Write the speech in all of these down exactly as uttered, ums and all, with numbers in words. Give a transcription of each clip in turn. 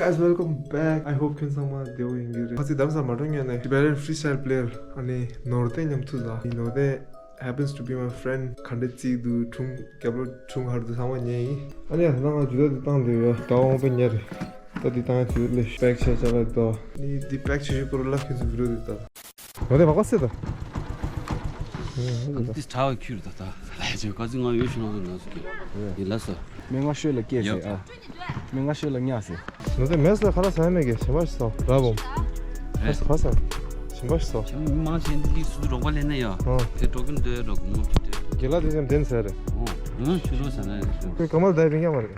Guys, welcome back. I hope ཁྱོད་ཚང་མ་བདེ་པོ་ཡིན་གྱི་རེད། ཁ་ཚིག་གདམ་ས་མ་འགྲོ་སྔོན་ནས་Tibetan freestyle player ཨ་ནི་ནོར་ལྡན་མཉམ་དུ་ལ། ནོར་ལྡན་happens to be my friend. ག་འདྲ་བརྩིས་འདུག་དྲུང་རྒྱབ་ལོགས་དྲུང་ཧར་དུ་ཚང་མ་ཉན་ཡིན། ཨ་ནི་ཡ་ད་ང་ཇུ་ད་འདི་བཏང་འདི་ཡོད། ད་འོང་པ་ཉེ་རེད། ད་འདི་བཏང་ཡ་དུས་ལས་པེག་ཆེ་ཆ་ལ་ད་ནི་འདི་པེག་ཆེ་ཤོས་པོ་རུ་ལ་ཁྱོད་ཚོ་བི་ཌིའོ་འདི་ད། ནོར་ལྡན་མ་གོ་སྲིད་ད། འདི་ཚ་བའི་ཁྱུར་ད་ད། ལས་ཆོས་ག་ཚོད་ང་ཡོད་ཤུ་ནོ་ནོ་སུ་ཡིན་ལ་སོ། མི་ང་ཤོད་ལ་སྐྱེས་ཟེར་ཨ། མི་ང་ཤོད་ལ་ཉག་ཟེར། ནོར་ལྡན་མེད་ཟེར་ཁ་ལ་ཟ་མེད་གི་ཞིམ་པ་ཞིག་ཟ་ར་བོ། ཁ་ཟ་ཁ་ཟ། ཞིམ་པ་ཞིག་ཟ། ཞིམ་མང་ཆེན་འདི་སུ་རོགས་པ་ལེན་ན་ཡ། ཨ། དེ་འགྲོ་གིན་འདོད་འགྲོ་གི་ངོ་ཅི་དེ། རྒན་ལགས་དེ་ཙམ་བདེན་ཟེར་རེད། ཨོ། ཨོ་ཆུ་རོ་ཟ་ན་རེད། ཁོས་ཀ་མལ་ཌའི་བིང་ཡ་མ་རེད།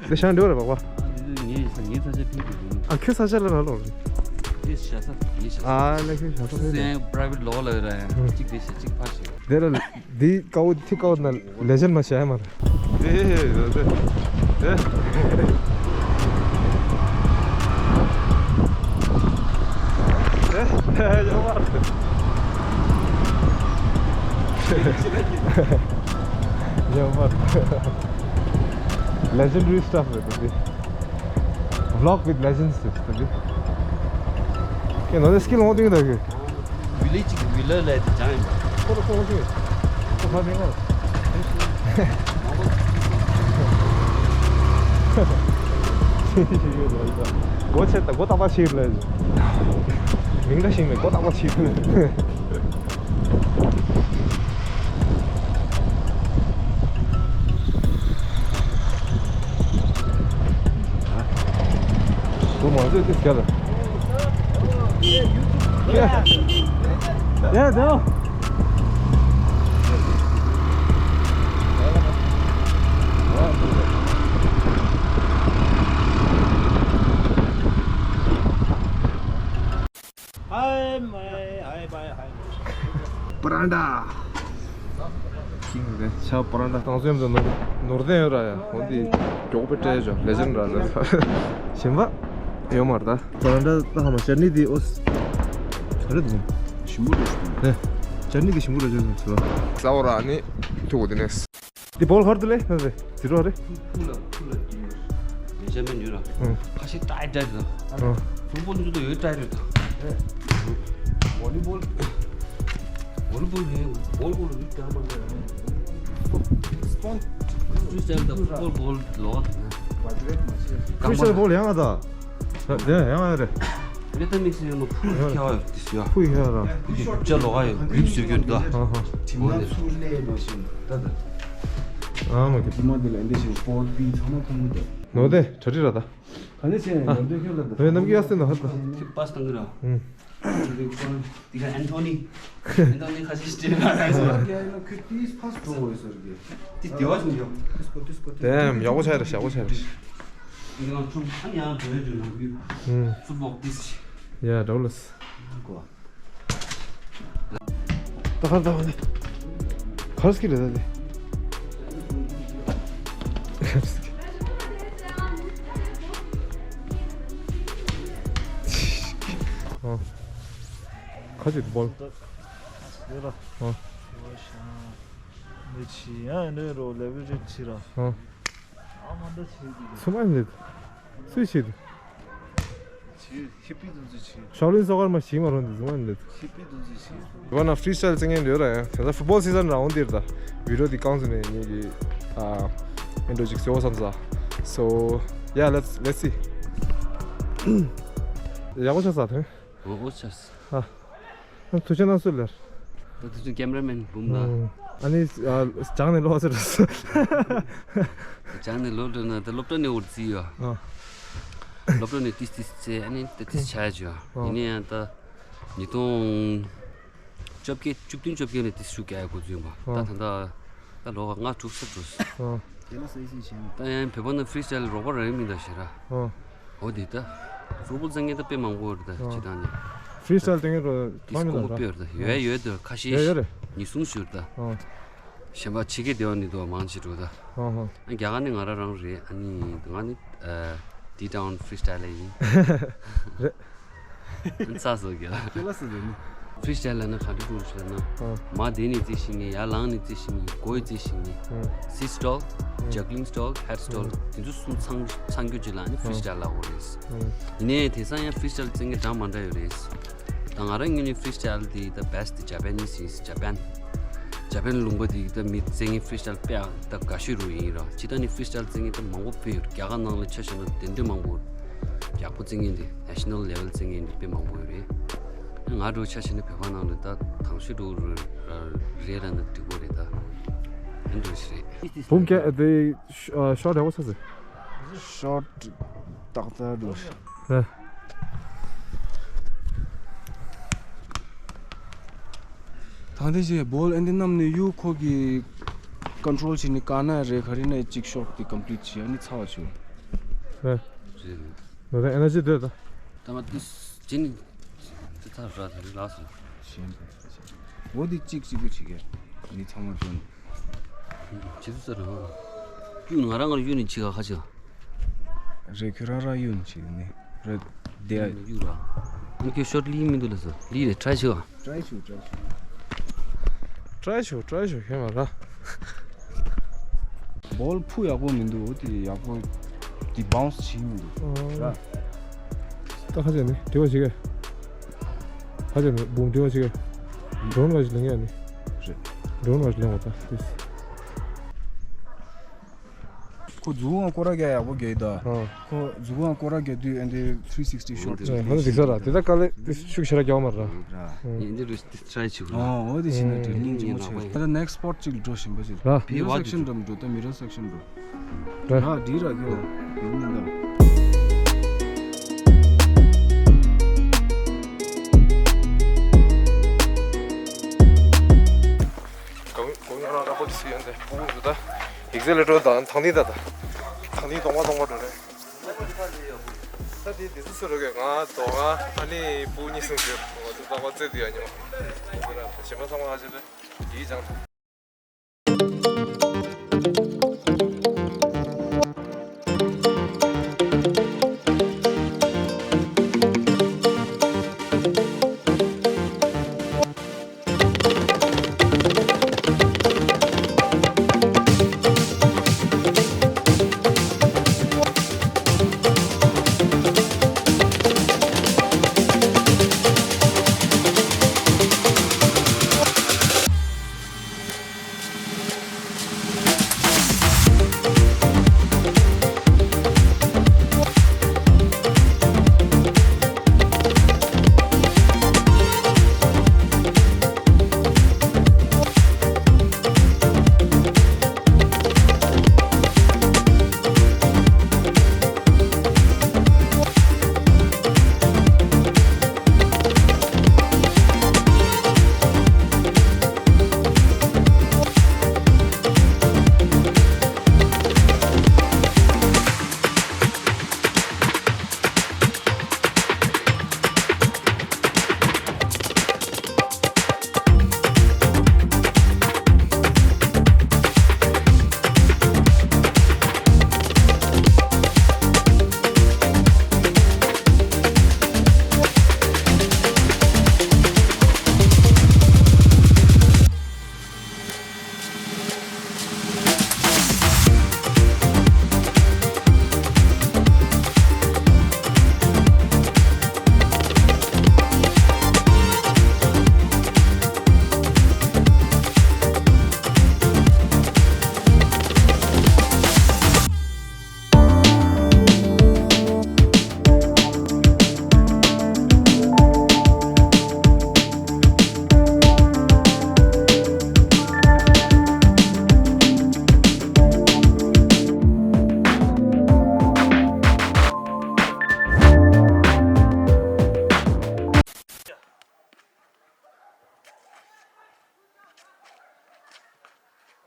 དེ་ཤང་འདྲ་རེད་པ་པ། ཨ་ངའི་ས་ངའི་ས་ཆ་ཕིག་གི་ཡིན། ཨ་ཁྱོད་ས་ཆ་ལ་ར་ལོ་རེད། དེ་ཤ་ས་ངའི་ཤ་ས། ཨ་ལ་ཁྱོད་ཤ་ས་ཕིག་རེད། སེང་private ལོག་ལ་ཡོད་ར་ཡ། གཅིག་དེ་ཤ་གཅིག་ཕ་ཤ། དེ་ལ་དེ་ཀའོ་ཐི་ཀའོ་ན་ལེ་ཇེན་མ་ཤ་ཡ་མ་རེད། དེ་དེ། Legendary stuff རེད་ད་འདི། Vlog with legends རེད་ད་འདི། ཁྱེད་ནོར་ལྡན་སྐྱིད་ལོང་དེ་གི་ད་གི། ཝི་ལེ་ཇི་གི་ཝི་ལེ་ལ་དེ་ཅང་ཡིན་པ། ཁོ་ལ་ཁོ་ལ་ཁོ་ལ་ཁོ་ལ་ཁོ་ལ། སྒོ་ཕྱེ་ད་སྒོ་ཏག་ཏག་ཕྱེ་ལ། མིང་ད་ཤིང་ནས་སྒོ་ཏག་ཏག་ཕྱེ་ལ། སྒོ་མ་བཟོས་ཏེ་སྐྱ་ལ། ཡ་དེ། ཧའི་མའི་ཧའི་བའི་ཧའི་མའི། པ་རན་ཌ། ཁིང་རེད་ཤ་པ་རན་ཌ། དང་སོ་ཡམ་དུ་ནོར་ནོར་ལྡན་ཡོད་ར་ཡ། འོ་འདི་མགྱོགས་པོ་སྤྲད་ཆོག་ལེ་ཇེན་ར་ལེ། ཞིམ་པ་ཡོད་མ་རེད་ད། པ་རན་ཌ་ད་ཧ་མ་ཅར་ནི་དེ་ཨོ་ས་ག་རེ་འདུག་ཞིམ་པོ་རེད་ཞུ། ཧེ། ཅར་ནི་དེ་ཞིམ་པོ་རེད་ཞུ་ཟེར་བ། ས་འོ་ར་ནི་ཐུག་འོ་དེ་ནས། འདི་བོལ་ཧར་དུ་ལེ་ན་རེ་ཟི་རོ་རེ། ཕུ་ལ་ཕུ་ལ་ཡིན། མེ་ཇར་མེན་ཡོད་ར། ཁ་ཤས་ཏའི་ཏའི་རེད། ཕུ་བོལ་ཚོ་ཡོད་ཏའི་རེད། ཝོ་ལི་བོལ། ཝོ་ལི་བོལ་ཡིན་བོལ་བོལ་ཡོད་ཀྱང་མ་རེད། སྤོན། ཁྲུ་སེལ་དང་ཕུ་བོལ་བོལ་ལོག་ད། ཁྲུ་སེལ་བོལ་ཡང་ཨ་ད། དེ་ཡང་ཨ་རེད། ལེ་ཏ་མིག་སི་ཡོད་ནོ་ཕུ་ཁྱ་ཡོད་དིས་ཡོད། ཕུ་ཁྱ་ར། ཅ་ལོ་ག་ཡོད་གྲིབ་ཟེར་གྱོད་ད། ཧ་ཧ། དེ་མ་ཚུར་ལས་ནོ་ཞིང་ད་ད། ཨ་མ་གི། དེ་མ་དེ་ལ་འདི་ཞིང་པོར་པི་ཚང་མ་ཐོང་གི་འདུག་ནོ་དེ་གྲ་སྒྲིག་ར་ད། ག་ནས་བྱས་ནས་ནོ་དེ་ཁྱོད་ལ་ད། ཨེ་ནམ་གི་ཡ་སེ་ན་ཧ་ད། ཁྱོད་པཱ་སི་བཏང་གི་ར། ཨུམ། དེ་ག་ཨན་ཐོ་ནི། ཨན་ཐོ་ནི་ཁ་ཤས་སྤྲད་ན་ཨ་ཟེར། ཁྱོད་དེ་པཱ་སི་འགྲོ་འོས་ཟེར་གི། དེ་དེ་བ་ཞིག་ཡོད། དེ་སྐོར་དེ་སྐོར་དེ། དེ་ཡང་ཡག་པོ་ཆགས་རེད་ཡག་པོ་ཆགས་རེད། འདི་ང་ཁྲོམ་ཨ་ནི་ཡང་འགྲོ་ཡ་འགྲོ་ནང་གི། ཨུམ། ཕུཊ་བོལ་དིས། ཡ་འགྲོ་ལ། གོ། ད་གར་ད་བ་ནི། གར་སྐྱིད་རེད་ད་དེ། གར་སྐྱིད། ཨ། ཁ་ཅིག་བོལ། ཡོད་ར། ཨ། འདི་ཆི་ཡང་འདི་རོ་ལེ་བི་ཊེ་ཊི་ཆི་ར། ཨ། ཚུ་མ་ལེ། སུའི་ཆེད་དུ། ཤའོ་ལིན་སོ་ཀར་མ་ཞིག་མ་རོ་འདི་ཚུ་མ་ལེ། ཡོད་ན་ཕི་རི་སི་ཊལ་རྩེ་མཁན་ཡོད་ར་ཡ། དེ་ཚ་ཕུཊ་བོལ་སི་ཛན་ར་འོང་འདིར་ད། བི་ཌིའོ་འདི་རྐང་ཚུ་ནས་ངེད་ཀྱི་ཨ་ཨིན་ཌོ་ཅིག་ཟེར་བ་བསམ་ས། So yeah, let's let's see. ཡག་པོ་ཆགས་ས་དེ། འོ་འོ་ཆགས་ས། ཨ། ཐུགས་རྗེ་གནང་སོ་ལེར། ད་དུས་ཚོད་ཀེམ་ར་མེན་འབུམ་ལ། ཨ་ནི་ཨ་ལྗང་ནས་ལོག་ཟེར། ལྗང་ནས་ལོག་འགྲོ་ན་ད་སློབ་གྲྭ་ནས་འོར་རྩིས་ཡོད། ཨ། སློབ་གྲྭ་ནས་ཏིས་ཏིས་རྩེ་ཨ་ནི་ད་ཏིས་ཆ་ཡ་བྱོས། ཨ། ཡིན་ན་ཡང་ད་ཉིས་སྟོང་བཅོ་བརྒྱད་བཅུ་བདུན་བཅོ་བརྒྱད་ནས་ཏིས་ཤུགས་རྒྱག་ཡ་འགོ་བཙུགས་པ། ད་ད་ད་ད་ལོ་ལྔ་དྲུག་ས་འགྲོ། ཨ། དེ་ལ་སོ་ཡི་སི་བྱས་ནས། ད་ཡང་བོད་པ་ནང་ཕི་རི་སི་ཊལ་རོགས་པ་རང་ཡིན་མིན་ད་ཞེ་ར། ཨ། འོ་དེ་ད། ཕུཊ་བོལ་རྩེ་མཁན་ད་དཔེ་མང་པོ་ཡོད་རེད་ད། ཨ། སྤྱི་བཏང་ནས། ཕི་རི་སི་ཊལ་རྩེ་མཁན་རོ་ཏིས་ཐང་མིན་ཀོང་པོ་ད། དཔེ་ཡོད་རེད་ད། ཡོད་ཡོད་ད་ཁ་ཤས། ཡོད་ཡོད་རེད། ཉིས་གསུམ་ཞུ་རེད་ད། ཨ། གཞན་པ་ཕྱི་རྒྱལ་སྡེ་བ་ནས་འདུག་མང་ཆེ་འགྲོ་ད། ཨ་ཧ། ཨ་རྒྱ་གར་ནི་ང་རང་རང་རེད། ཨ་ནི་ང་ནི་ཨ་ཌི་ཊའུན་ཕི་རི་སི་ཊལ་ལ་ཡིན། རེད། ཚ་སོ་རྒྱ། ཁྱེད་ལ་སུ་རེད་ནི། ཕི་རི་སི་ཊལ་ལབ་ན་ག་འདྲ་འདུག་ཟེར་ན། ཨ། མར་བསྡད་ནས་རྩེད་ཤེས་མཁན། ཡར་ལངས་ནས་རྩེད་ཤེས་མཁན། མགོ་ཡི་རྩེད་ཤེས་མཁན། ཨ། སིཊ་སི་ཊལ། ཨ། ཇག་ལིང་སི་ཊལ། ཧེཌ་སི་ཊལ། ཨ། དེ་ཚོ་གསུམ་ཚང་ཚང་རྒྱུ་ཅིག་ལ་ནི་ཕི་རི་སི་ཊལ་ལབ་དགོས་རེད། ཨ། ཡིན་ནའི་དེང་སང་ཡང་ཕི་རི་སི་ཊལ་རྩེད་མཁན་གྲངས་མང་དྲགས་ཡོད་རེད། ད་ང་རང་ངོས་ནས་ཕི་རི་སི་ཊལ་དེ་the best Japanese is Japan། ཇ་པན་ལུང་པ་དེ་ད་མི་རྩེད་མཁན་ཕི་རི་སི་ཊལ་དཔེ་ད་དགའ་ཤོས་རུ་ཡིན་ར། ཇི་ལྟར་ནི་ཕི་རི་སི་ཊལ་རྩེད་མཁན་ད་མང་པོ་དཔེ་ཡོད། རྒྱ་གར་ནང་ལ་ཆ་བཞག་ན་དེ་འདྲ་མང་པོ་ཡོད། ཡག་པོ་རྩེད་མཁན་དེ་ནེ་ཤ་ནལ་ལེ་ཝལ་རྩེད་མཁན་དེ་དཔེ་མང་པོ་ཡོད་རེད། ང་འདྲ་ཆ་བཞག་ན་བོད་པ་ནང་ལ་ད་དང་ཤོས་འགྲོ་རུ་རེད་ར། ན་འགྲིག་པོ་རེད་ད། ཨ་འདྲ་ཞིག་རེད། བུམ་སྐད་དེ་ཤོ་ཊི་ཡག་པོ་ཆགས་ཟེར། ཤོ་ཊི་ཏག་ཏག་འགྲོ། ཨ། ད་འདི་བྱས་བོལ་ཨེ་འདི་བསྣམས་ནས་གཡུག་ཁོ་གི་ཀོན་ཊོལ་བྱས་ནས་བཀག་ན་རེད། ག་རེ་ན་གཅིག་ཤོ་ཊི་དེ་ཀམ་པི་ལིཊ་བྱས་ཨ་ནི་ཚར་བ་བྱུང་། ཨ། རེད། ང་ད་ཨེ་ནར་ཇི་སྡོད་ད། ད་ང་ཏིས་ཇི་ནི་ཏི་ཐ་ར་ད་རི་ལགས་སོ། ཞེན་པ། འོ་འདི་གཅིག་གཅིག་པུ་བྱེད་གི། ནི་ཚང་མ་འགྲོ་ནི། ཇི་ལྟར་ཟེར་རོ། གཡུག་ང་རང་ང་རང་གཡུག་ནི་ཅི་ག་ཁ་ཅིག་རེད། ཁྱོད་རང་རང་གཡུག་ནི་ཅི་ནི་རེད། དེ་ཡ། གཡུག་ར། ཨ་ཁྱོད་ཤོ་ཊི་ལི་མི་འདུག་ལ་སོ། ལི་རེད། ཊ་རའི་བྱེད་ག་ཊ་རའི་བྱེད། ཊ་རའི་བྱེད། ཊ་རའི་བྱེད། ཊ་རའི་བྱེད་ཁྱོད་ང་ར། བོལ་ཕུ་ཡག་པོ་མི་འདུག་འོ་དེ་ཡག་པོ་དེ་བའུན་སི་བྱེད་མི་འདུག་ཨོ། ར། ད་ཁ་ཅིག་ནི་དྲི་བ་ཞིག་ག་ཁ་ཅིག་ནི་བུམ་དྲི་བ་ཞིག་ག་ཌོ་རོན་བ་ཞིག་ལེན་ཡ་ནི། རེད། ཌོ་རོན་བ་ཞིག་ལེན་འོ་ད་ཏིས། ཁོ་མཛུ་གུའང་སྐོར་ར་རྒྱག་ཡག་པོ་རྒྱག་ཡི་ད། ཨ། ཁོ་མཛུ་གུའང་སྐོར་ར་རྒྱག་དུས་ཨ་འདི་ཐི་རི་སིག་སི་ཊི་ཤོ་ཊི་ཨ། ཧ་ལས་འགྲིག་ས་ར། དེ་ད་དཀའ་ལས་དེ་ཤུགས་ཆེ་ར་རྒྱག་མ་ར། ར། ཨ། ཡིན་འདི་རུ་ཊི་རའི་བྱེད་དགོས། ཨ། འོ་དེ་བྱས་ན་དྲི་ལིང་ཆེན་མོ་ཆགས། ད་ལྟ་next spot གཅིག་ལ་འགྲོ་བཞིན་པ་ཞིག་ར། མི་རོ་སེག་ཤན་འགྲོ་མི་འགྲོ། ད་མི་རོ་སེག་ཤན་འགྲོ། ར། ར་འདི་ར་ཁྱོད་ཡོང་མི་འདུག་གང་གང་རང་ར་པོ་ཏི་སི་ཡོན་ཏེ་པུ་གུ་ད་ཡིག་ཚད་ལས་འགྲོ་དང་ཐང་ཏི་ད་ད་ཐང་ཏི་གཏོང་བ་གཏོང་བ་འགྲོ་རེད། ད་དེ་དེ་ཚོ་ཚོ་རོགས་ང་དོ་ང་ཨ་ནི་པུ་གཉིས་སུ་འཛུལ། ང་ཚོ་རྟག་པར་རྩེད་དུ་ཡ་ཉོ། ཞེ་མ་ཚང་མ་ང་ཚོ་དེ་ཡིད་ཅང་།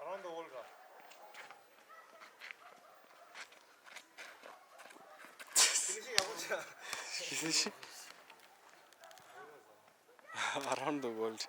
Around the world, Around the world.